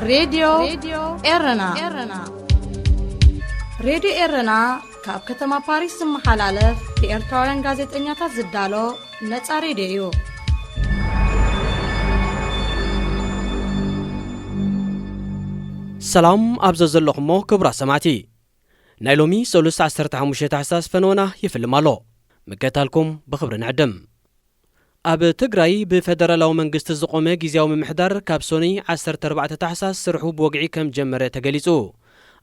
ሬድዮ ኤረና። ሬድዮ ኤረና ካብ ከተማ ፓሪስ ዝመሓላለፍ ብኤርትራውያን ጋዜጠኛታት ዝዳሎ ነጻ ሬድዮ እዩ። ሰላም ኣብ ዘዘለኹሞ ክቡራት ሰማዕቲ። ናይ ሎሚ ሰሉስ ዓሰርተ ሓሙሽተ ታሕሳስ ፈነወና ይፍልም ኣሎ። ምክትታልኩም ብኽብሪ ንዕድም። ኣብ ትግራይ ብፌደራላዊ መንግስቲ ዝቖመ ግዝያዊ ምምሕዳር ካብ ሶኒ ዓሰርተ ኣርባዕተ ታሕሳስ ስርሑ ብወግዒ ከም ጀመረ ተገሊጹ።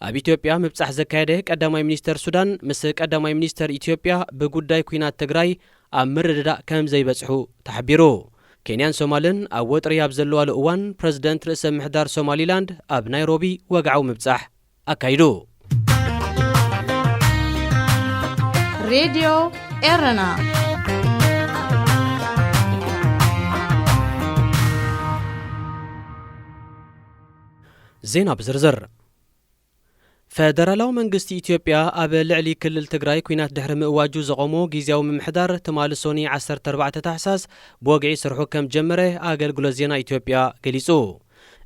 ኣብ ኢትዮጵያ ምብጻሕ ዘካየደ ቀዳማይ ሚኒስተር ሱዳን ምስ ቀዳማይ ሚኒስተር ኢትዮጵያ ብጉዳይ ኲናት ትግራይ ኣብ ምርድዳእ ከም ዘይበጽሑ ተሓቢሩ። ኬንያን ሶማልን ኣብ ወጥሪ ኣብ ዘለዋሉ እዋን ፕረዚደንት ርእሰ ምምሕዳር ሶማሊላንድ ኣብ ናይሮቢ ወግዓዊ ምብጻሕ ኣካይዱ። ሬድዮ ኤረና። ዜና ብዝርዝር። ፈደራላዊ መንግስቲ ኢትዮጵያ ኣብ ልዕሊ ክልል ትግራይ ኲናት ድሕሪ ምእዋጁ ዘቖሞ ግዝያዊ ምምሕዳር ትማሊ ሶኒ ዓሰርተ ኣርባዕተ ታሕሳስ ብወግዒ ስርሑ ከም ጀመረ ኣገልግሎት ዜና ኢትዮጵያ ገሊጹ።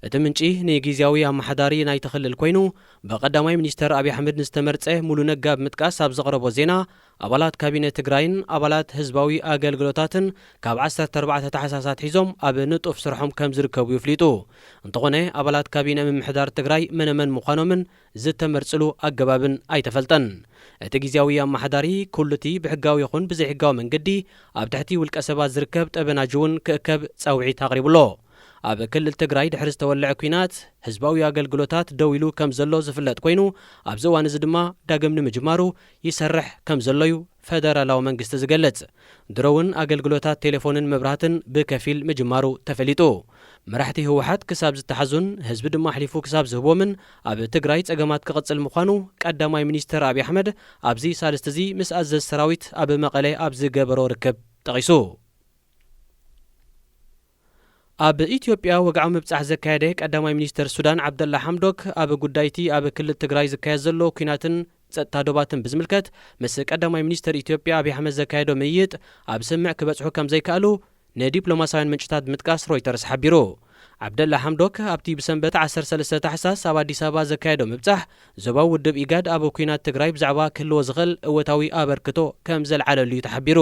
እቲ ምንጪ ንግዝያዊ ኣመሓዳሪ ናይቲ ክልል ኮይኑ፣ ብቀዳማይ ሚኒስተር ኣብይ ኣሕመድ ንዝተመርጸ ሙሉ ነጋ ብምጥቃስ ኣብ ዘቕረቦ ዜና፣ ኣባላት ካቢነ ትግራይን ኣባላት ህዝባዊ ኣገልግሎታትን ካብ ዓሰርተ ኣርባዕተ ታሕሳስ ኣትሒዞም ኣብ ንጡፍ ስርሖም ከም ዝርከቡ ይፍሊጡ። እንተኾነ፣ ኣባላት ካቢነ ምምሕዳር ትግራይ መነመን ምዃኖምን ዝተመርጽሉ ኣገባብን ኣይተፈልጠን። እቲ ግዝያዊ ኣመሓዳሪ፣ ኩሉ እቲ ብሕጋዊ ይኹን ብዘይሕጋዊ መንገዲ ኣብ ትሕቲ ውልቀ ሰባት ዝርከብ ጠበናጁ እውን ክእከብ ጻውዒት ኣቕሪቡ ኣሎ። ኣብ ክልል ትግራይ ድሕሪ ዝተወልዐ ኲናት፣ ህዝባዊ ኣገልግሎታት ደው ኢሉ ከም ዘሎ ዝፍለጥ ኮይኑ፣ ኣብዚ እዋን እዚ ድማ ዳግም ንምጅማሩ ይሰርሕ ከም ዘሎ እዩ ፈደራላዊ መንግስቲ ዝገልጽ። ድሮ እውን ኣገልግሎታት ቴሌፎንን መብራህትን ብከፊል ምጅማሩ ተፈሊጡ። መራሕቲ ህወሓት ክሳብ ዝተሓዙን ህዝቢ ድማ ኣሕሊፉ ክሳብ ዝህቦምን ኣብ ትግራይ ጸገማት ክቕጽል ምዃኑ ቀዳማይ ሚኒስተር ኣብይ ኣሕመድ ኣብዚ ሳልስቲ እዚ ምስ ኣዘዝ ሰራዊት ኣብ መቐለ ኣብ ዝገበሮ ርክብ ጠቒሱ። ኣብ ኢትዮጵያ ወግዓዊ ምብጻሕ ዘካየደ ቀዳማይ ሚኒስተር ሱዳን ዓብደላ ሓምዶክ፣ ኣብ ጉዳይቲ ኣብ ክልል ትግራይ ዝካየድ ዘሎ ኲናትን ጸጥታ ዶባትን ብዝምልከት ምስ ቀዳማይ ሚኒስተር ኢትዮጵያ ኣብይ ኣሕመድ ዘካየዶ ምይይጥ ኣብ ስምምዕ ክበጽሑ ከም ዘይከኣሉ ንዲፕሎማሳውያን ምንጭታት ብምጥቃስ ሮይተርስ ሓቢሩ። ዓብደላ ሓምዶክ ኣብቲ ብሰንበት ዓሰርተ ሰለስተ ታሕሳስ ኣብ ኣዲስ ኣበባ ዘካየዶ ምብጻሕ፣ ዞባዊ ውድብ ኢጋድ ኣብ ኲናት ትግራይ ብዛዕባ ክህልዎ ዝኽእል እወታዊ ኣበርክቶ ከም ዘልዓለሉ እዩ ተሓቢሩ።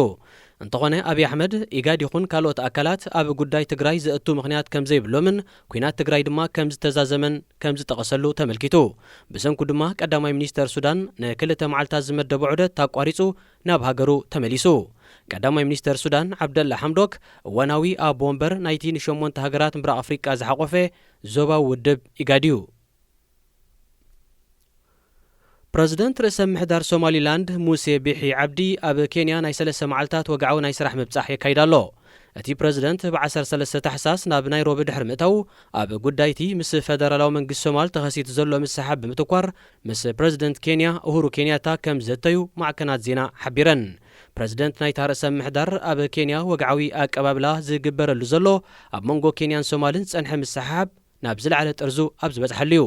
እንተኾነ፣ ኣብይ ኣሕመድ ኢጋድ ይኹን ካልኦት ኣካላት ኣብ ጉዳይ ትግራይ ዘእቱ ምኽንያት ከም ዘይብሎምን ኲናት ትግራይ ድማ ከም ዝተዛዘመን ከም ዝጠቐሰሉ ተመልኪቱ። ብሰንኩ ድማ ቀዳማይ ሚኒስተር ሱዳን ንክልተ መዓልታት ዝመደቦ ዑደት ኣቋሪጹ ናብ ሃገሩ ተመሊሱ። ቀዳማይ ሚኒስተር ሱዳን ዓብደላ ሓምዶክ እዋናዊ ኣቦ ወንበር ናይቲ ንሸሞንተ ሃገራት ምብራቕ ኣፍሪቃ ዝሓቖፈ ዞባዊ ውድብ ኢጋድ እዩ። ፕረዚደንት ርእሰ ምምሕዳር ሶማሊላንድ ሙሴ ቢሒ ዓብዲ ኣብ ኬንያ ናይ ሰለስተ መዓልታት ወግዓዊ ናይ ስራሕ ምብጻሕ የካይድ ኣሎ። እቲ ፕረዚደንት ብ ዓሰርተ ሰለስተ ታሕሳስ ናብ ናይሮቢ ድሕሪ ምእታዉ፣ ኣብ ጉዳይቲ ምስ ፈደራላዊ መንግስቲ ሶማል ተኸሲቱ ዘሎ ምስሕሓብ ብምትኳር፣ ምስ ፕረዚደንት ኬንያ ኡሁሩ ኬንያታ ከም ዘተዩ ማዕከናት ዜና ሓቢረን። ፕረዚደንት ናይታ ርእሰ ምምሕዳር ኣብ ኬንያ ወግዓዊ ኣቀባብላ ዝግበረሉ ዘሎ፣ ኣብ መንጎ ኬንያን ሶማልን ዝጸንሐ ምስሕሓብ ናብ ዝለዓለ ጥርዙ ኣብ ዝበጽሓሉ እዩ።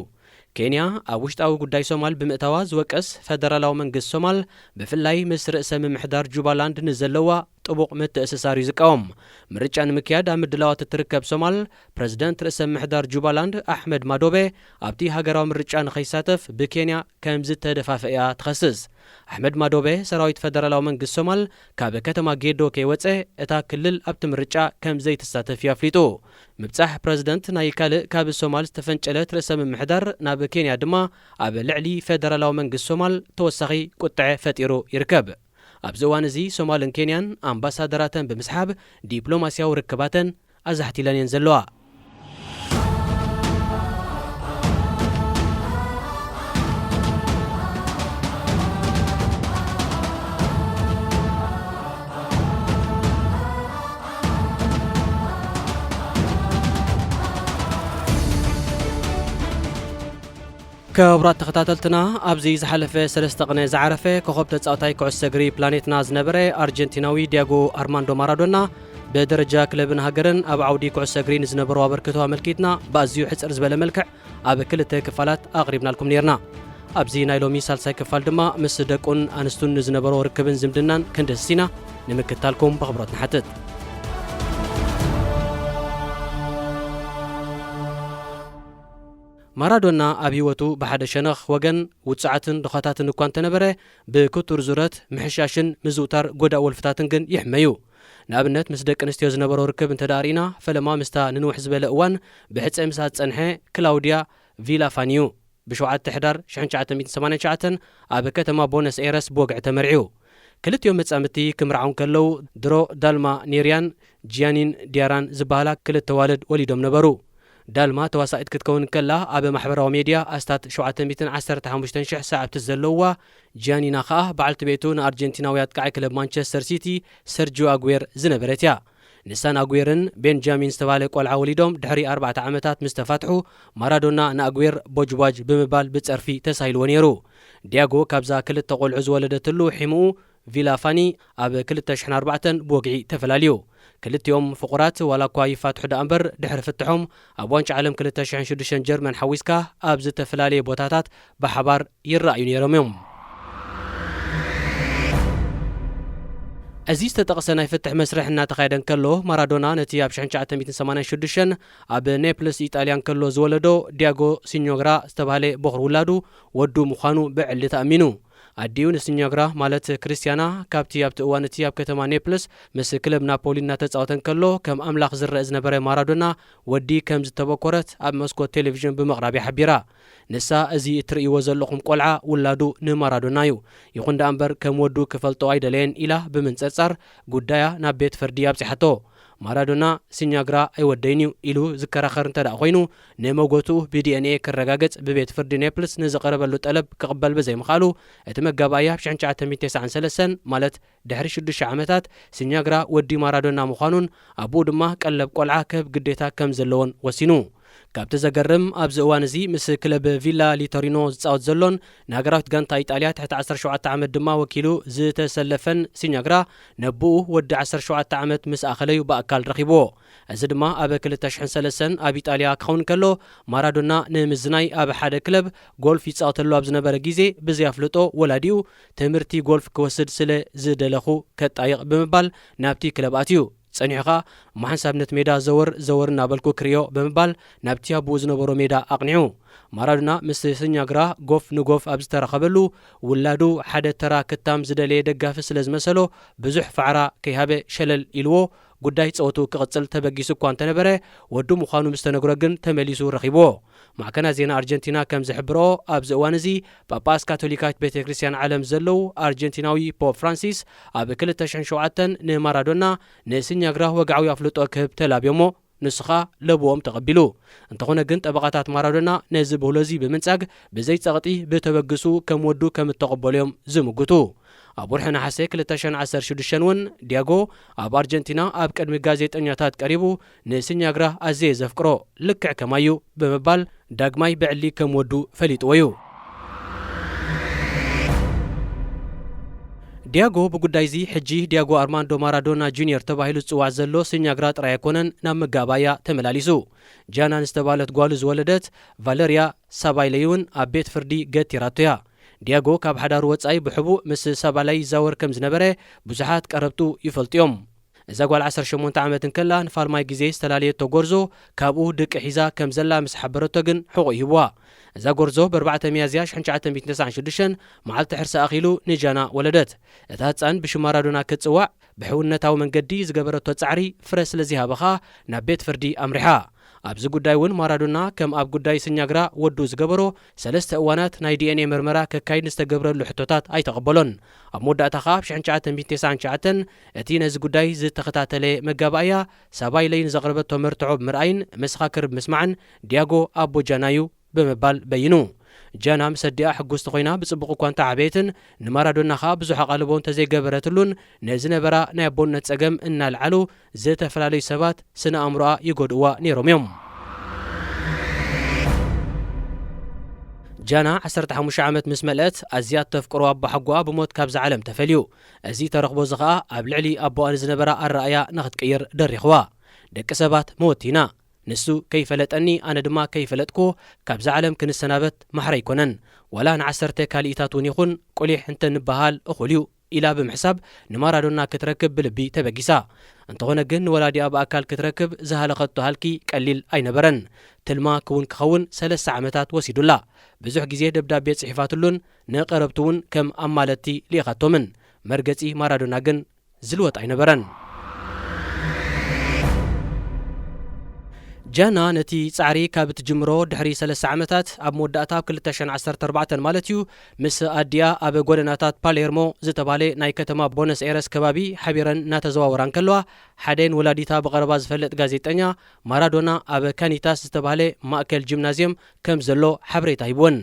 ኬንያ ኣብ ውሽጣዊ ጉዳይ ሶማል ብምእታዋ ዝወቀስ ፈደራላዊ መንግስቲ ሶማል፣ ብፍላይ ምስ ርእሰ ምምሕዳር ጁባላንድ ንዘለዋ ጥቡቕ ምትእስሳር እዩ ዝቃወም። ምርጫ ንምክያድ ኣብ ምድላዋት እትርከብ ሶማል፣ ፕረዚደንት ርእሰ ምምሕዳር ጁባላንድ ኣሕመድ ማዶቤ ኣብቲ ሃገራዊ ምርጫ ንኸይሳተፍ ብኬንያ ከም ዝተደፋፍአ እያ ትኸስስ። ኣሕመድ ማዶቤ፣ ሰራዊት ፈደራላዊ መንግስቲ ሶማል ካብ ከተማ ጌዶ ከይወጸ፣ እታ ክልል ኣብቲ ምርጫ ከም ዘይትሳተፍ እዩ ኣፍሊጡ። ምብጻሕ ፕረዚደንት ናይ ካልእ ካብ ሶማል ዝተፈንጨለት ርእሰ ምምሕዳር ናብ ኬንያ ድማ ኣብ ልዕሊ ፈደራላዊ መንግስቲ ሶማል ተወሳኺ ቁጥዐ ፈጢሩ ይርከብ። ኣብዚ እዋን እዚ ሶማልን ኬንያን ኣምባሳደራተን ብምስሓብ ዲፕሎማስያዊ ርክባተን ኣዛሕቲለን እየን ዘለዋ። ክቡራት ተኸታተልትና፣ ኣብዚ ዝሓለፈ ሰለስተ ቅነ ዝዓረፈ ኮኸብ ተጻዋታይ ኩዕሶ እግሪ ፕላኔትና ዝነበረ ኣርጀንቲናዊ ዲያጎ ኣርማንዶ ማራዶና ብደረጃ ክለብን ሃገርን ኣብ ዓውዲ ኩዕሶ እግሪ ንዝነበሮ ኣበርክቶ ኣመልኪትና ብኣዝዩ ሕጽር ዝበለ መልክዕ ኣብ ክልተ ክፋላት ኣቕሪብናልኩም ነይርና። ኣብዚ ናይ ሎሚ ሳልሳይ ክፋል ድማ ምስ ደቁን ኣንስቱን ንዝነበሮ ርክብን ዝምድናን ክንድህስስ ኢና። ንምክትታልኩም ብኽብሮት ንሓትት። ማራዶና ኣብ ህይወቱ ብሓደ ሸነኽ ወገን ውጹዓትን ድኻታትን እኳ እንተነበረ፣ ብክቱር ዙረት፣ ምሕሻሽን ምዝውታር ጎዳእ ወልፍታትን ግን ይሕመዩ። ንኣብነት፣ ምስ ደቂ ኣንስትዮ ዝነበሮ ርክብ እንተ ደኣ ርኢና፣ ፈለማ ምስታ ንንውሕ ዝበለ እዋን ብሕጸ ምስኣ ዝጸንሐ ክላውድያ ቪላፋኒ እዩ። ብ7 ሕዳር ሽሕን ትሽዓተ ሚእትን ሰማንያን ትሽዓተን ኣብ ከተማ ቦነስ ኤረስ ብወግዒ ተመርዕዩ። ክልቲኦም መጻምድቲ ክምርዓው እንከለዉ፣ ድሮ ዳልማ ኔርያን ጂያኒን ዲያራን ዝበሃላ ክልተ ኣዋልድ ወሊዶም ነበሩ። ዳልማ ተዋሳኢት ክትከውን እንከላ፣ ኣብ ማሕበራዊ ሜድያ ኣስታት ሸውዓተ ሚእትን ዓሰርተ ሓሙሽተን ሽሕ ሰዓብቲ ዘለውዋ፣ ጂያኒና ከኣ በዓልቲ ቤቱ ንኣርጀንቲናዊ ኣጥቃዒ ክለብ ማንቸስተር ሲቲ ሰርጂዮ ኣጉዌር ዝነበረት እያ። ንሳን ኣጉዌርን ቤንጃሚን ዝተባህለ ቆልዓ ወሊዶም ድሕሪ ኣርባዕተ ዓመታት ምስ ተፋትሑ፣ ማራዶና ንኣጉዌር ቦጅቧጅ ብምባል ብጸርፊ ተሳሂልዎ ነይሩ። ዲያጎ ካብዛ ክልተ ቆልዑ ዝወለደትሉ ሒምኡ ቪላፋኒ ኣብ ክልተ ሽሕን ኣርባዕተን ብወግዒ ተፈላልዩ። ክልቲኦም ፍቑራት ዋላ እኳ ይፋትሑ ደኣ እምበር፣ ድሕሪ ፍትሖም ኣብ ዋንጫ ዓለም ክልተ ሽሕን ሽዱሽተን ጀርመን ሓዊስካ ኣብ ዝተፈላለየ ቦታታት ብሓባር ይረኣዩ ነይሮም እዮም። እዚ ዝተጠቕሰ ናይ ፍትሕ መስርሕ እናተኻየደ እንከሎ፣ ማራዶና ነቲ ኣብ ሽሕን ትሽዓተ ሚእትን ሰማንያን ሽዱሽተን ኣብ ኔፕልስ ኢጣልያ እንከሎ ዝወለዶ ዲያጎ ሲኞግራ ዝተባህለ ቦኽሪ ውላዱ ወዱ ምዃኑ ብዕሊ ተኣሚኑ። ኣዲኡ ንሲኛግራ፣ ማለት ክርስትያና፣ ካብቲ ኣብቲ እዋን እቲ ኣብ ከተማ ኔፕልስ ምስ ክለብ ናፖሊ እናተጻወተ እንከሎ ከም ኣምላኽ ዝረአ ዝነበረ ማራዶና ወዲ ከም ዝተበኮረት ኣብ መስኮት ቴሌቪዥን ብምቕራብ እያ ሓቢራ። ንሳ፣ "እዚ እትርእይዎ ዘለኹም ቆልዓ ውላዱ ንማራዶና እዩ። ይኹን ደኣ እምበር ከም ወዱ ክፈልጦ ኣይደለየን" ኢላ ብምንጸርጻር ጉዳያ ናብ ቤት ፍርዲ ኣብጺሓቶ። ማራዶና፣ "ሲኛግራ ኣይወደይን እዩ" ኢሉ ዝከራኸር እንተ ደኣ ኮይኑ፣ ንመጎትኡ ብዲ ኤን ኤ ክረጋገጽ ብቤት ፍርዲ ኔፕልስ ንዝቐረበሉ ጠለብ ክቕበል ብዘይምኽኣሉ፣ እቲ መጋባእያ ኣብ ሽሕን ትሽዓተ ሚእትን ተስዓን ሰለስተን፣ ማለት ድሕሪ ሽዱሽተ ዓመታት፣ ሲኛግራ ወዲ ማራዶና ምዃኑን ኣቦኡ ድማ ቀለብ ቆልዓ ክህብ ግዴታ ከም ዘለዎን ወሲኑ። ካብቲ ዘገርም፣ ኣብዚ እዋን እዚ ምስ ክለብ ቪላ ሊቶሪኖ ዝጻወት ዘሎን ንሃገራዊት ጋንታ ኢጣልያ ትሕቲ ዓሰርተ ሸውዓተ ዓመት ድማ ወኪሉ ዝተሰለፈን ሲኛግራ፣ ነቦኡ ወዲ ዓሰርተ ሸውዓተ ዓመት ምስ ኣኸለዩ ብኣካል ረኺብዎ። እዚ ድማ ኣብ ክልተ ሽሕን ሰለስተን ኣብ ኢጣልያ ክኸውን ከሎ፣ ማራዶና ንምዝናይ ኣብ ሓደ ክለብ ጎልፍ ይጻወተሉ ኣብ ዝነበረ ግዜ፣ ብዘይ ኣፍልጦ ወላዲኡ ትምህርቲ ጎልፍ ክወስድ ስለ ዝደለኹ ከጣይቕ ብምባል ናብቲ ክለብ ኣትዩ። ጸኒሑ ኸኣ፣ "እሞ ሓንሳብ ነቲ ሜዳ ዘወር ዘወር እናበልኩ ክርእዮ" ብምባል ናብቲ ኣቦኡ ዝነበሮ ሜዳ ኣቕኒዑ። ማራዶና ምስ ሲኛግራ ጎፍ ንጎፍ ኣብ ዝተራኸበሉ፣ ውላዱ ሓደ ተራ ክታም ዝደለየ ደጋፊ ስለ ዝመሰሎ፣ ብዙሕ ፋዕራ ከይሃበ ሸለል ኢልዎ፣ ጉዳይ ጸወቱ ክቕጽል ተበጊሱ እኳ እንተነበረ፣ ወዱ ምዃኑ ምስ ተነግሮ ግን ተመሊሱ ረኺብዎ። ማዕከናት ዜና ኣርጀንቲና ከም ዝሕብርኦ፣ ኣብዚ እዋን እዚ ጳጳስ ካቶሊካዊት ቤተ ክርስቲያን ዓለም ዘለዉ ኣርጀንቲናዊ ፖፕ ፍራንሲስ ኣብ ክልተ ሽሕን ሸውዓተን ንማራዶና ንሲኛግራ ወግዓዊ ኣፍልጦ ክህብ ተላብዮሞ፣ ንሱ ኸኣ ለብዎም ተቐቢሉ። እንተኾነ ግን፣ ጠበቓታት ማራዶና ነዚ ብህሎ እዚ ብምንጻግ፣ ብዘይ ጸቕጢ ብተበግሱ ከም ወዱ ከም እተቐበሉ እዮም ዝምጉቱ። ኣብ ወርሒ ነሓሰ ክልተ ሽሕን ዓሰርተ ሽዱሽተን እውን፣ ዲያጎ ኣብ ኣርጀንቲና ኣብ ቅድሚ ጋዜጠኛታት ቀሪቡ፣ "ንሲኛግራ ኣዝየ ዘፍቅሮ፣ ልክዕ ከማይ እዩ" ብምባል፣ ዳግማይ ብዕሊ ከም ወዱ ፈሊጥዎ እዩ። ዲያጎ ብጉዳይ እዚ፣ ሕጂ ዲያጎ ኣርማንዶ ማራዶና ጁንየር ተባሂሉ ዝጽዋዕ ዘሎ ሲኛግራ ጥራይ ኣይኮነን ናብ መጋባእያ ተመላሊሱ። ጃና ንዝተባህለት ጓሉ ዝወለደት ቫለርያ ሳባይለይ እውን ኣብ ቤት ፍርዲ ገቲራቶ እያ። ዲያጎ ካብ ሓዳሩ ወጻኢ ብሕቡእ ምስ ሳባላይ ይዛወር ከም ዝነበረ ብዙሓት ቀረብቱ ይፈልጡ እዮም። እዛ ጓል ዓሰርተ ሸሞንተ ዓመት እንከላ፣ ንፋልማይ ግዜ ዝተላለየቶ ጎርዞ ካብኡ ድቂ ሒዛ ከም ዘላ ምስ ሓበረቶ ግን ሕቑ ይህብዋ። እዛ ጎርዞ ብ ኣርባዕተ ሚያዝያ ሽሕን ትሽዓተ ሚእትን ተስዓን ሽዱሽተን መዓልቲ ሕርሲ ኣኺሉ ንጃና ወለደት። እታ ህጻን ብሽም ማራዶና ክትጽዋዕ ብሕውነታዊ መንገዲ ዝገበረቶ ጻዕሪ ፍረ ስለ ዘይሃበ ኸኣ ናብ ቤት ፍርዲ ኣምሪሓ። ኣብዚ ጉዳይ እውን ማራዶና ከም ኣብ ጉዳይ ስኛግራ ወዱ ዝገበሮ ሰለስተ እዋናት ናይ ዲ ኤን ኤ ምርመራ ከካይድ ንዝተገብረሉ ሕቶታት ኣይተቐበሎን። ኣብ መወዳእታ ኸኣ ኣብ ሽሕን ትሽዓተ ሚእትን ተስዓን ትሽዓተን እቲ ነዚ ጉዳይ ዝተኸታተለ መጋባእያ ሳባይለይ ንዘቕረበቶ መርትዖ ብምርኣይን መሰኻክር ብምስማዕን ዲያጎ ኣቦ ጃና እዩ ብምባል በይኑ። ጃና ምስ ኣዲኣ ሕጉስቲ ኮይና ብጽቡቕ እኳ እንተዓበየትን፣ ንማራዶና ኸኣ ብዙሕ ኣቓልቦ እንተዘይገበረትሉን፣ ንዝነበራ ናይ ኣቦነት ጸገም እናልዓሉ ዝተፈላለዩ ሰባት ስነ ኣእምሮኣ ይጎድእዋ ነይሮም እዮም። ጃና ዓሰርተ ሓሙሽተ ዓመት ምስ መልአት፣ ኣዝያ እተፍቅሮ ኣቦሓጎኣ ብሞት ካብዛ ዓለም ተፈልዩ። እዚ ተረኽቦ እዚ ኸኣ ኣብ ልዕሊ ኣቦኣ ንዝነበራ ኣረኣእያ ንኽትቅይር ደሪኽዋ። ደቂ ሰባት መወቲ ኢና። ንሱ ከይፈለጠኒ፣ ኣነ ድማ ከይፈለጥኩዎ ካብዛ ዓለም ክንሰናበት ማሕረ ኣይኮነን። ዋላ ንዓሰርተ ካሊኢታት እውን ይኹን፣ ቁሊሕ እንተንበሃል እኹል እዩ ኢላ ብምሕሳብ ንማራዶና ክትረክብ ብልቢ ተበጊሳ። እንተኾነ ግን ንወላዲኣ ብኣካል ክትረክብ ዝሃለኸቶ ሃልኪ ቀሊል ኣይነበረን። ትልማ ክውን ክኸውን ሰለስተ ዓመታት ወሲዱላ። ብዙሕ ግዜ ደብዳቤ ጽሒፋትሉን ንቐረብቱ እውን ከም ኣማለድቲ ልኢኻቶምን። መርገጺ ማራዶና ግን ዝልወጥ ኣይነበረን። ጃና ነቲ ጻዕሪ ካብ እትጅምሮ ድሕሪ ሰለስተ ዓመታት ኣብ መወዳእታ ኣብ ክልተ ሽሕን ዓሰርተ ኣርባዕተን ማለት እዩ፣ ምስ ኣዲኣ ኣብ ጎደናታት ፓሌርሞ ዝተባህለ ናይ ከተማ ቦነስ ኤረስ ከባቢ ሓቢረን እናተዘዋወራ እንከለዋ፣ ሓደን ወላዲታ ብቐረባ ዝፈልጥ ጋዜጠኛ ማራዶና ኣብ ካኒታስ ዝተባህለ ማእከል ጂምናዝየም ከም ዘሎ ሓበሬታ ሂብወን።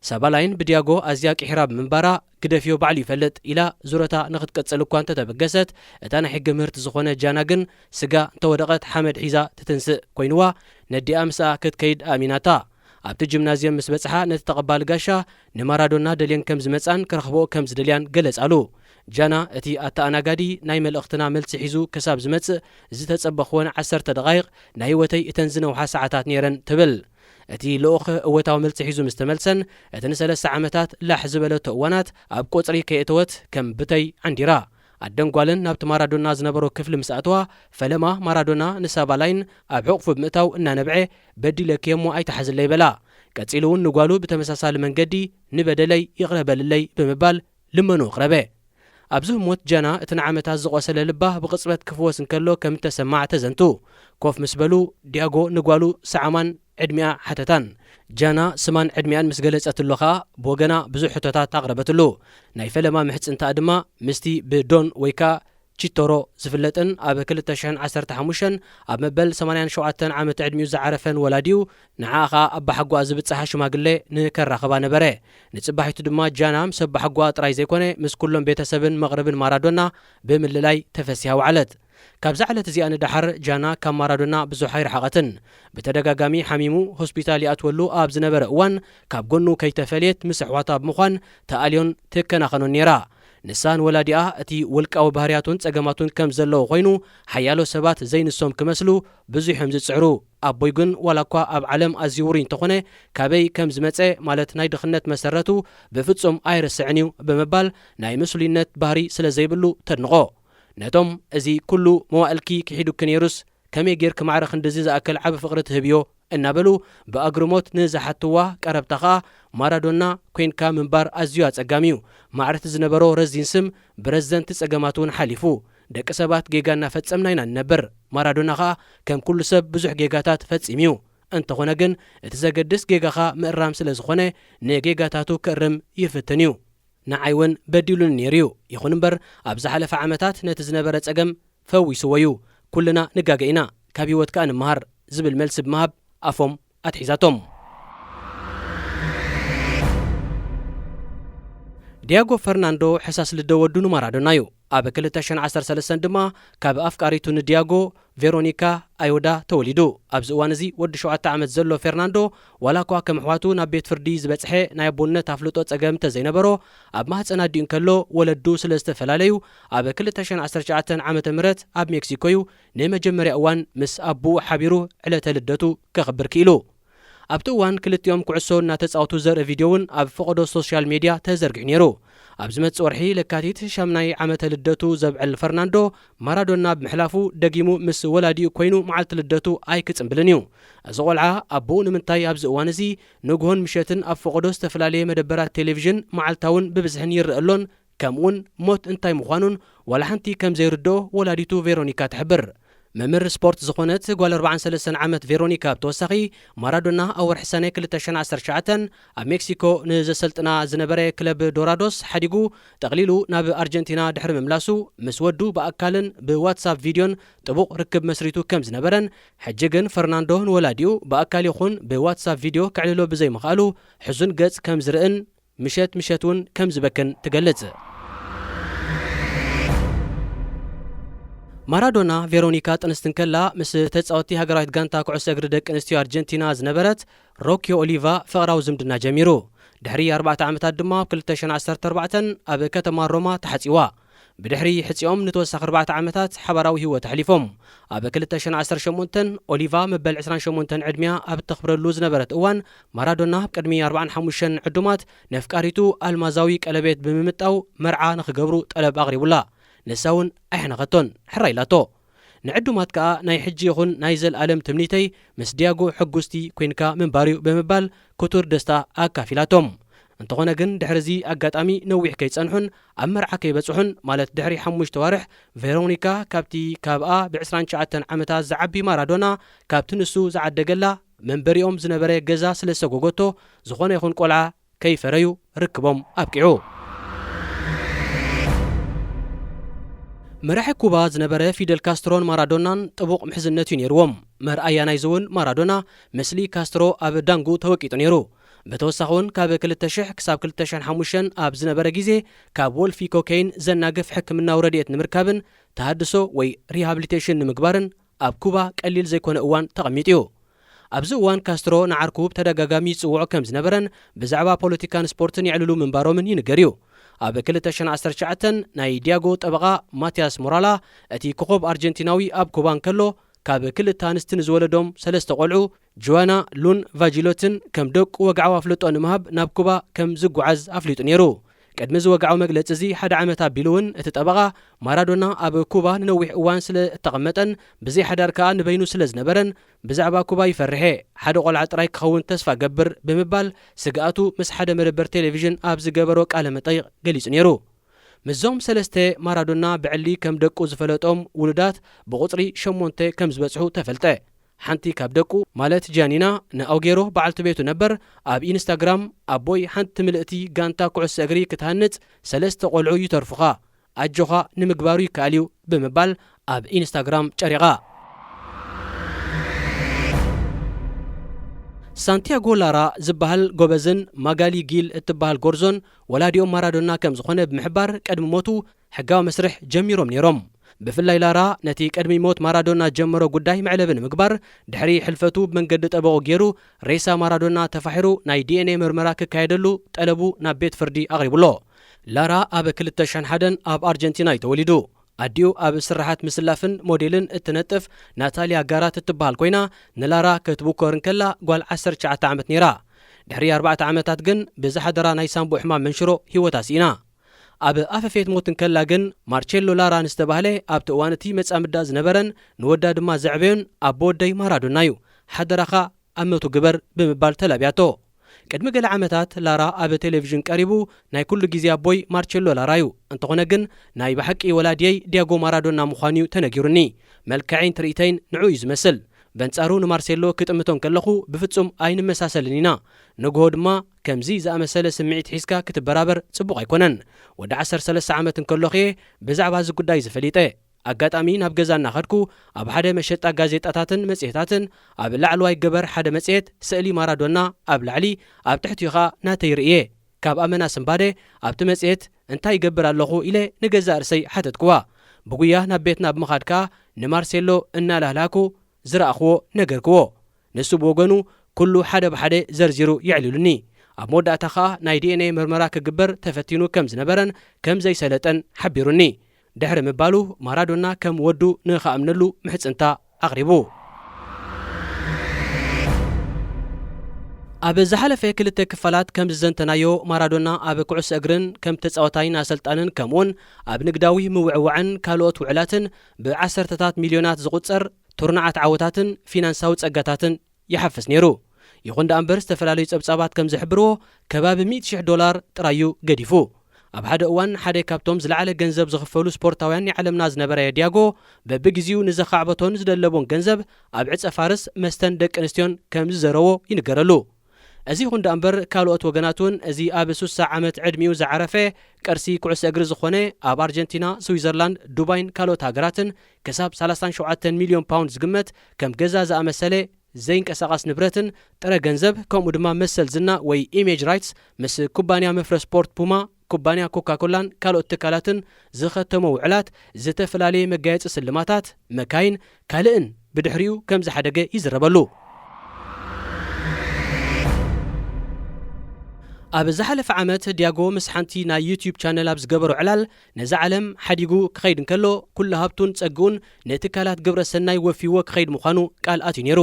ሳባላይን ብዲያጎ ኣዝያ ቅሒራ ብምንባራ፣ ግደፍዮ ባዕሉ ይፈልጥ ኢላ ዙረታ ንኽትቅጽል እኳ እንተተበገሰት፣ እታ ናይ ሕጊ ምህርቲ ዝኾነ ጃና ግን ስጋ እንተወደቐት ሓመድ ሒዛ ትትንስእ ኮይንዋ፣ ነዲኣ ምስኣ ክትከይድ ኣእሚናታ። ኣብቲ ጂምናዝየም ምስ በጽሓ፣ ነቲ ተቐባሊ ጋሻ ንማራዶና ደልየን ከም ዝመጻን ክረኽብኦ ከም ዝደልያን ገለጻሉ። ጃና፣ እቲ ኣተኣናጋዲ ናይ መልእኽትና መልሲ ሒዙ ክሳብ ዝመጽእ ዝተጸበኽወን ዓሰርተ ደቓይቕ ናይ ህይወተይ እተን ዝነውሓ ሰዓታት ነይረን ትብል። እቲ ልኡኽ እወታዊ መልሲ ሒዙ ምስ ተመልሰን፣ እቲ ንሰለስተ ዓመታት ላሕ ዝበለቶ እዋናት ኣብ ቁጽሪ ከየእተወት ከም ብተይ ዓንዲራ። ኣደን ጓልን ናብቲ ማራዶና ዝነበሮ ክፍሊ ምስ ኣተዋ፣ ፈለማ ማራዶና ንሳባላይን ኣብ ሕቑፉ ብምእታው እናነብዐ፣ "በዲለኪ እሞ ኣይትሓዝለይ" በላ። ቀጺሉ እውን ንጓሉ ብተመሳሳሊ መንገዲ "ንበደለይ ይቕረ በልለይ" ብምባል ልመኑ ኣቕረበ። ኣብዚ ህሞት ጃና እቲ ንዓመታት ዝቖሰለ ልባ ብቕጽበት ክፍወስ እንከሎ ከም እተሰማዕ ተዘንቱ። ኮፍ ምስ በሉ፣ ዲያጎ ንጓሉ ሰዓማን ዕድሚኣ ሓተታን። ጃና ስማን ዕድሚኣን ምስ ገለጸትሉ ኸኣ፣ ብወገና ብዙሕ ሕቶታት ኣቕረበትሉ። ናይ ፈለማ ምሕጽንታኣ ድማ ምስቲ ብዶን ወይ ከኣ ቺቶሮ ዝፍለጥን ኣብ ክልተ ሽሕን ዓሰርተ ሓሙሽተን ኣብ መበል ሰማንያን ሸውዓተን ዓመት ዕድሚኡ ዝዓረፈን ወላዲኡ፣ ንዓኣ ኸኣ ኣባሓጎኣ ዝብጽሓ ሽማግለ ንከራኽባ ነበረ። ንጽባሒቱ ድማ ጃና ምስ ኣባሓጎኣ ጥራይ ዘይኮነ፣ ምስ ኩሎም ቤተሰብን መቕርብን ማራዶና ብምልላይ ተፈሲሃ ወዓለት። ካብዛ ዕለት እዚኣ ንደሓር ጃና ካብ ማራዶና ብዙሕ ኣይረሓቐትን። ብተደጋጋሚ ሓሚሙ ሆስፒታል ይኣትወሉ ኣብ ዝነበረ እዋን፣ ካብ ጎኑ ከይተፈልየት ምስ ኣሕዋታ ብምዃን ተኣልዮን ትከናኸኖን ነይራ። ንሳ ንወላዲኣ እቲ ውልቃዊ ባህርያቱን ጸገማቱን ከም ዘለዎ ኮይኑ፣ ሓያሎ ሰባት ዘይንሶም ክመስሉ ብዙሕ እዮም ዝጽዕሩ። ኣቦይ ግን ዋላ እኳ ኣብ ዓለም ኣዝዩ ውሩይ እንተኾነ፣ ካበይ ከም ዝመጸ፣ ማለት ናይ ድኽነት መሰረቱ ብፍጹም ኣይርስዕን እዩ ብምባል ናይ ምስሉይነት ባህሪ ስለ ዘይብሉ ተድንቖ። ነቶም "እዚ ኩሉ መዋእልኪ ክሒዱኪ ነይሩስ ከመይ ጌርኪ ማዕረ ክንድዚ ዝኣክል ዓቢ ፍቕሪ ትህብዮ?" እናበሉ ብኣግርሞት ንዝሓትዋ ቀረብታ ኸኣ፣ "ማራዶና ኮይንካ ምንባር ኣዝዩ ኣጸጋሚ እዩ። ማዕረቲ ዝነበሮ ረዚን ስም ብረዘንቲ ጸገማት እውን ሓሊፉ። ደቂ ሰባት ጌጋ እናፈጸምና ኢና ንነብር። ማራዶና ኸኣ ከም ኩሉ ሰብ ብዙሕ ጌጋታት ፈጺሙ እዩ። እንተኾነ ግን እቲ ዘገድስ ጌጋኻ ምእራም ስለ ዝኾነ ንጌጋታቱ ክእርም ይፍትን እዩ። ንዓይ እውን በዲሉኒ ነይሩ እዩ። ይኹን እምበር ኣብ ዝሓለፈ ዓመታት ነቲ ዝነበረ ጸገም ፈዊስዎ እዩ። ኩልና ንጋገ ኢና፣ ካብ ህይወት ከኣ ንምሃር" ዝብል መልሲ ብምሃብ ኣፎም ኣትሒዛቶም። ዲያጎ ፈርናንዶ ሕሳስ ልደ ወዱ ንማራዶና እዩ። ኣብ ክልተ ሽሕን ዓሰርተ ሰለስተን ድማ ካብ ኣፍቃሪቱ ንዲያጎ፣ ቬሮኒካ ኣዮዳ፣ ተወሊዱ። ኣብዚ እዋን እዚ ወዲ ሸውዓተ ዓመት ዘሎ ፌርናንዶ፣ ዋላ እኳ ከም ኣሕዋቱ ናብ ቤት ፍርዲ ዝበጽሐ ናይ ኣቦነት ኣፍልጦ ጸገም እንተዘይነበሮ፣ ኣብ ማህጸን ኣዲኡ እንከሎ ወለዱ ስለ ዝተፈላለዩ፣ ኣብ ክልተ ሽሕን ዓሰርተ ትሽዓተን ዓመተ ምህረት ኣብ ሜክሲኮ እዩ ንመጀመርያ እዋን ምስ ኣቦኡ ሓቢሩ ዕለተ ልደቱ ከኽብር ክኢሉ። ኣብቲ እዋን ክልቲኦም ኩዕሶ እናተጻወቱ ዘርኢ ቪድዮ እውን ኣብ ፈቐዶ ሶሻል ሜድያ ተዘርጊሑ ነይሩ። ኣብ ዝመጽእ ወርሒ ለካቲት ሻምናይ ዓመተ ልደቱ ዘብዕል ፈርናንዶ፣ ማራዶና ብምሕላፉ ደጊሙ ምስ ወላዲኡ ኮይኑ መዓልቲ ልደቱ ኣይክጽንብልን እዩ። እዚ ቆልዓ ኣቦኡ ንምንታይ ኣብዚ እዋን እዚ ንግሆን ምሸትን ኣብ ፈቐዶ ዝተፈላለየ መደበራት ቴሌቪዥን መዓልታውን ብብዝሕን ይረአ ኣሎን ከምኡውን ሞት እንታይ ምዃኑን ዋላ ሓንቲ ከም ዘይርድኦ ወላዲቱ ቬሮኒካ ትሕብር። መምህር ስፖርት ዝኾነት ጓል ኣርባዓን ሰለስተን ዓመት ቬሮኒካ ብተወሳኺ፣ ማራዶና ኣብ ወርሒ ሰነ ክልተ ሽሕን ዓሰርተ ትሽዓተን ኣብ ሜክሲኮ ንዘሰልጥና ዝነበረ ክለብ ዶራዶስ ሓዲጉ ጠቕሊሉ ናብ ኣርጀንቲና ድሕሪ ምምላሱ፣ ምስ ወዱ ብኣካልን ብዋትሳፕ ቪድዮን ጥቡቕ ርክብ መስሪቱ ከም ዝነበረን፣ ሕጂ ግን ፈርናንዶ ንወላዲኡ ብኣካል ይኹን ብዋትሳፕ ቪድዮ ከዕልሎ ብዘይምኽኣሉ ሕዙን ገጽ ከም ዝርእን ምሸት ምሸት እውን ከም ዝበክን ትገልጽ። ማራዶና፣ ቬሮኒካ ጥንስቲ እንከላ ምስ ተጻወትቲ ሃገራዊት ጋንታ ኩዕሶ እግሪ ደቂ ኣንስትዮ ኣርጀንቲና ዝነበረት ሮኪዮ ኦሊቫ ፍቕራዊ ዝምድና ጀሚሩ። ድሕሪ ኣርባዕተ ዓመታት ድማ ኣብ ክልተ ሽሕን ዓሰርተ ኣርባዕተን ኣብ ከተማ ሮማ ተሓጺዋ። ብድሕሪ ሕጺኦም ንተወሳኺ ኣርባዕተ ዓመታት ሓባራዊ ህይወት ኣሕሊፎም። ኣብ ክልተ ሽሕን ዓሰርተ ሸሞንተን ኦሊቫ መበል ዕስራን ሸሞንተን ዕድሚያ ኣብ እተኽብረሉ ዝነበረት እዋን፣ ማራዶና ኣብ ቅድሚ ኣርባዓን ሓሙሽተን ዕዱማት ነፍቃሪቱ ኣልማዛዊ ቀለቤት ብምምጣው መርዓ ንኽገብሩ ጠለብ ኣቕሪቡላ። ንሳ እውን ኣይሕነኸቶን፣ ሕራይ ኢላቶ። ንዕዱማት ከኣ ናይ ሕጂ ይኹን ናይ ዘልኣለም ትምኒተይ ምስ ዲያጎ ሕጉስቲ ኮይንካ ምንባር እዩ ብምባል ክቱር ደስታ ኣካፊላቶም። እንተኾነ ግን ድሕሪ እዚ ኣጋጣሚ ነዊሕ ከይጸንሑን ኣብ መርዓ ከይበጽሑን፣ ማለት ድሕሪ ሓሙሽተ ዋርሕ፣ ቬሮኒካ ካብቲ ካብኣ ብ ዕስራን ትሽዓተን ዓመታ ዝዓቢ ማራዶና ካብቲ ንሱ ዝዓደገላ መንበሪኦም ዝነበረ ገዛ ስለ ዝሰጎጎቶ፣ ዝኾነ ይኹን ቆልዓ ከይፈረዩ ርክቦም ኣብቂዑ። መራሒ ኩባ ዝነበረ ፊደል ካስትሮን ማራዶናን ጥቡቕ ምሕዝነት እዩ ነይርዎም። መርኣያ ናይዚ እውን ማራዶና ምስሊ ካስትሮ ኣብ ዳንጉ ተወቂጡ ነይሩ። ብተወሳኺ እውን ካብ ክልተ ሽሕ ክሳብ ክልተ ሽሕን ሓሙሽተን ኣብ ዝነበረ ግዜ ካብ ወልፊ ኮኬይን ዘናግፍ ሕክምናዊ ረድኤት ንምርካብን ተሃድሶ ወይ ሪሃብሊቴሽን ንምግባርን ኣብ ኩባ ቀሊል ዘይኮነ እዋን ተቐሚጡ እዩ። ኣብዚ እዋን ካስትሮ ንዓርኩ ብተደጋጋሚ ይጽውዖ ከም ዝነበረን ብዛዕባ ፖለቲካን ስፖርትን የዕልሉ ምንባሮምን ይንገር እዩ። ኣብ ክልተ ሽሕን ዓሰርተ ትሽዓተን ናይ ዲያጎ ጠበቓ ማቲያስ ሞራላ፣ እቲ ኮኾብ ኣርጀንቲናዊ ኣብ ኩባ እንከሎ ካብ ክልተ ኣንስቲ ንዝወለዶም ሰለስተ ቆልዑ፣ ጆዋና፣ ሉን ቫጂሎትን፣ ከም ደቁ ወግዓዊ ኣፍልጦ ንምሃብ ናብ ኩባ ከም ዝጓዓዝ ኣፍሊጡ ነይሩ። ቅድሚ እዚ ወግዓዊ መግለጺ እዚ ሓደ ዓመት ኣቢሉ እውን እቲ ጠበቓ፣ ማራዶና ኣብ ኩባ ንነዊሕ እዋን ስለ እተቐመጠን ብዘይ ሓዳር ከኣ ንበይኑ ስለ ዝነበረን፣ ብዛዕባ ኩባ ይፈርሕ እየ፣ ሓደ ቆልዓ ጥራይ ክኸውን ተስፋ እገብር ብምባል ስግኣቱ ምስ ሓደ መደበር ቴሌቪዥን ኣብ ዝገበሮ ቃለ መጠይቕ ገሊጹ ነይሩ። ምስዞም ሰለስተ ማራዶና ብዕሊ ከም ደቁ ዝፈለጦም ውሉዳት ብቑጽሪ ሸሞንተ ከም ዝበጽሑ ተፈልጠ። ሓንቲ ካብ ደቁ ማለት ጃኒና ንኣውጌሮ በዓልቲ ቤቱ ነበር ኣብ ኢንስታግራም፣ ኣቦይ ሓንቲ ምልእቲ ጋንታ ኩዕሶ እግሪ ክትሃንጽ ሰለስተ ቆልዑ ይተርፉኻ፣ ኣጆኻ ንምግባሩ ይከኣል እዩ ብምባል ኣብ ኢንስታግራም ጨሪቓ። ሳንቲያጎ ላራ ዝበሃል ጎበዝን ማጋሊ ጊል እትበሃል ጎርዞን ወላዲኦም ማራዶና ከም ዝኾነ ብምሕባር ቅድሚ ሞቱ ሕጋዊ መስርሕ ጀሚሮም ነይሮም። ብፍላይ ላራ ነቲ ቅድሚ ሞት ማራዶና ጀመሮ ጉዳይ መዕለቢ ንምግባር ድሕሪ ሕልፈቱ ብመንገዲ ጠበቑ ገይሩ ሬሳ ማራዶና ተፋሒሩ ናይ ዲ ኤን ኤ ምርመራ ክካየደሉ ጠለቡ ናብ ቤት ፍርዲ ኣቕሪቡሎ። ላራ ኣብ ክልተ ሽሕን ሓደን ኣብ ኣርጀንቲና እዩ ተወሊዱ። ኣዲኡ ኣብ ስራሓት ምስላፍን ሞዴልን እትነጥፍ ናታልያ ጋራት እትበሃል ኮይና፣ ንላራ ክትብኮር እንከላ ጓል ዓሰርተ ትሽዓተ ዓመት ነይራ። ድሕሪ ኣርባዕተ ዓመታት ግን ብዝሓደራ ናይ ሳንቡእ ሕማም መንሽሮ ህይወታ ስኢና። ኣብ ኣፈፌት ሞት እንከላ ግን ማርቼሎ ላራ ንዝተባህለ ኣብቲ እዋን እቲ መጻምዳ ዝነበረን ንወዳ ድማ ዘዕበዮን ኣቦ ወደይ ማራዶና እዩ፣ ሓደራኻ ኣብ ሞቱ ግበር ብምባል ተላብያቶ። ቅድሚ ገለ ዓመታት ላራ ኣብ ቴሌቪዥን ቀሪቡ ናይ ኩሉ ግዜ ኣቦይ ማርቼሎ ላራ እዩ፣ እንተኾነ ግን ናይ ብሓቂ ወላዲየይ ዲያጎ ማራዶና ምዃኑ እዩ ተነጊሩኒ። መልክዐይን ትርኢተይን ንዕኡ እዩ ዝመስል። በንጻሩ ንማርሴሎ ክጥምቶ እንከለኹ ብፍጹም ኣይንመሳሰልን ኢና። ንግሆ ድማ ከምዚ ዝኣመሰለ ስምዒት ሒዝካ ክትበራበር ጽቡቕ ኣይኮነን። ወዲ ዓሰርተ ሰለስተ ዓመት እንከለኹ እየ ብዛዕባ እዚ ጉዳይ እዚ ፈሊጠ። ኣጋጣሚ ናብ ገዛ እናኸድኩ ኣብ ሓደ መሸጣ ጋዜጣታትን መጽሔታትን ኣብ ላዕለዋይ ገበር ሓደ መጽሔት ስእሊ ማራዶና ኣብ ላዕሊ ኣብ ትሕቲኡ ኸኣ ናተይ ርእየ። ካብ ኣመና ስንባደ ኣብቲ መጽሔት እንታይ ይገብር ኣለኹ ኢለ ንገዛእ ርእሰይ ሓተትክዋ። ብጉያ ናብ ቤትና ብምኻድ ከኣ ንማርሴሎ እናላህላኩ ዝረኣኽዎ ነገርክዎ። ንሱ ብወገኑ ኩሉ ሓደ ብሓደ ዘርዚሩ የዕሊሉኒ። ኣብ መወዳእታ ኸኣ ናይ ዲ ኤን ኤ ምርመራ ክግበር ተፈቲኑ ከም ዝነበረን ከም ዘይሰለጠን ሓቢሩኒ። ድሕሪ ምባሉ ማራዶና ከም ወዱ ንኽኣምነሉ ምሕጽንታ ኣቕሪቡ። ኣብ ዝሓለፈ ክልተ ክፋላት ከም ዝዘንተናዮ ማራዶና ኣብ ኩዕሶ እግርን ከም ተጻዋታይን ኣሰልጣንን ከምኡውን ኣብ ንግዳዊ ምውዕዋዕን ካልኦት ውዕላትን ብዓሰርተታት ሚልዮናት ዝቑጸር ቱርናዓት ዓወታትን ፊናንሳዊ ጸጋታትን ይሓፍስ ነይሩ። ይኹን ደኣ እምበር ዝተፈላለዩ ጸብጻባት ከም ዝሕብርዎ ከባቢ ሚእቲ ሽሕ ዶላር ጥራይ እዩ ገዲፉ። ኣብ ሓደ እዋን ሓደ ካብቶም ዝለዓለ ገንዘብ ዝኽፈሉ ስፖርታውያን ናይ ዓለምና ዝነበረ ዲያጎ በብግዜኡ ንዘኻዕበቶን ዝደለቦን ገንዘብ ኣብ ዕጸ ፋርስ መስተን ደቂ ኣንስትዮን ከም ዝዘረዎ ይንገረሉ። እዚ ይኹን ደኣ እምበር ካልኦት ወገናት እውን እዚ ኣብ ሱሳ ዓመት ዕድሚኡ ዝዓረፈ ቅርሲ ኩዕሶ እግሪ ዝኾነ ኣብ ኣርጀንቲና፣ ስዊዘርላንድ፣ ዱባይን ካልኦት ሃገራትን ክሳብ ሰላሳን ሸውዓተን ሚልዮን ፓውንድ ዝግመት ከም ገዛ ዝኣመሰለ ዘይንቀሳቐስ ንብረትን ጥረ ገንዘብ ከምኡ ድማ መሰል ዝና ወይ ኢሜጅ ራይትስ ምስ ኩባንያ መፍረ ስፖርት ፑማ፣ ኩባንያ ኮካኮላን ካልኦት ትካላትን ዝኸተሞ ውዕላት ዝተፈላለየ መጋየፂ ስልማታት፣ መካይን ካልእን ብድሕሪኡ ከም ዝሓደገ ይዝረበሉ። ኣብ ዝሓለፈ ዓመት ዲያጎ ምስ ሓንቲ ናይ ዩትዩብ ቻነል ኣብ ዝገበሮ ዕላል፣ ነዛ ዓለም ሓዲጉ ክኸይድ እንከሎ፣ ኩሉ ሃብቱን ጸግኡን ንትካላት ግብረ ሰናይ ወፊዎ ክኸይድ ምዃኑ ቃል ኣትዩ ነይሩ።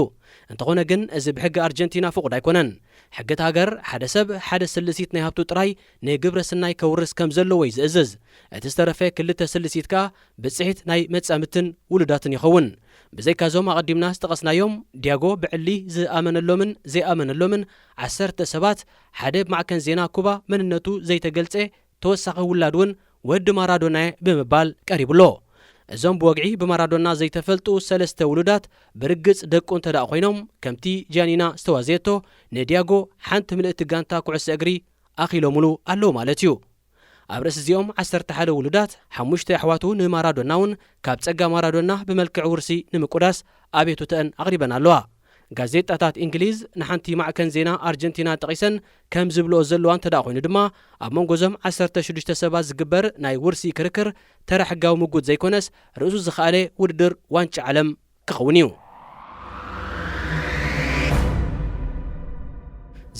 እንተኾነ ግን፣ እዚ ብሕጊ ኣርጀንቲና ፍቑድ ኣይኮነን። ሕጊ እቲ ሃገር፣ ሓደ ሰብ ሓደ ስልሲት ናይ ሃብቱ ጥራይ ንግብረ ሰናይ ከውርስ ከም ዘለዎ እዩ ዝእዝዝ። እቲ ዝተረፈ ክልተ ስልሲት ከኣ ብጽሒት ናይ መጻምድትን ውሉዳትን ይኸውን። ብዘይካዞም ኣቐዲምና ዝጠቐስናዮም፣ ዲያጎ ብዕሊ ዝኣመነሎምን ዘይኣመነሎምን ዓሰርተ ሰባት፣ ሓደ ብማዕከን ዜና ኩባ መንነቱ ዘይተገልጸ ተወሳኺ ውላድ እውን ወዲ ማራዶና'የ ብምባል ቀሪቡ'ሎ። እዞም ብወግዒ ብማራዶና ዘይተፈልጡ ሰለስተ ውሉዳት፣ ብርግጽ ደቁ እንተ ደኣ ኮይኖም፣ ከምቲ ጃኒና ዝተዋዘየቶ፣ ንዲያጎ ሓንቲ ምልእቲ ጋንታ ኩዕሶ እግሪ ኣኺሎምሉ ኣለዉ ማለት እዩ። ኣብ ርእሲ እዚኦም ዓሰርተ ሓደ ውሉዳት፣ ሓሙሽተ ኣሕዋቱ ንማራዶና እውን ካብ ጸጋ ማራዶና ብመልክዕ ውርሲ ንምቁዳስ ኣቤቱተአን ኣቕሪበን ኣለዋ። ጋዜጣታት እንግሊዝ ንሓንቲ ማዕከን ዜና ኣርጀንቲና ጠቒሰን ከም ዝብልኦ ዘለዋ እንተ ደኣ ኮይኑ ድማ፣ ኣብ መንጎ እዞም ዓሰርተ ሽዱሽተ ሰባት ዝግበር ናይ ውርሲ ክርክር ተራ ሕጋዊ ምጉት ዘይኮነስ፣ ርእሱ ዝኸኣለ ውድድር ዋንጫ ዓለም ክኸውን እዩ።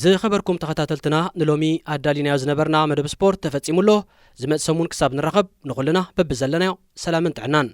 ዝኸበርኩም ተኸታተልትና፣ ንሎሚ ኣዳሊናዮ ዝነበርና መደብ ስፖርት ተፈጺሙ ኣሎ። ዝመጽእ ሰሙን ክሳብ ንራኸብ፣ ንኹልና በብዘለናዮ ሰላምን ጥዕናን።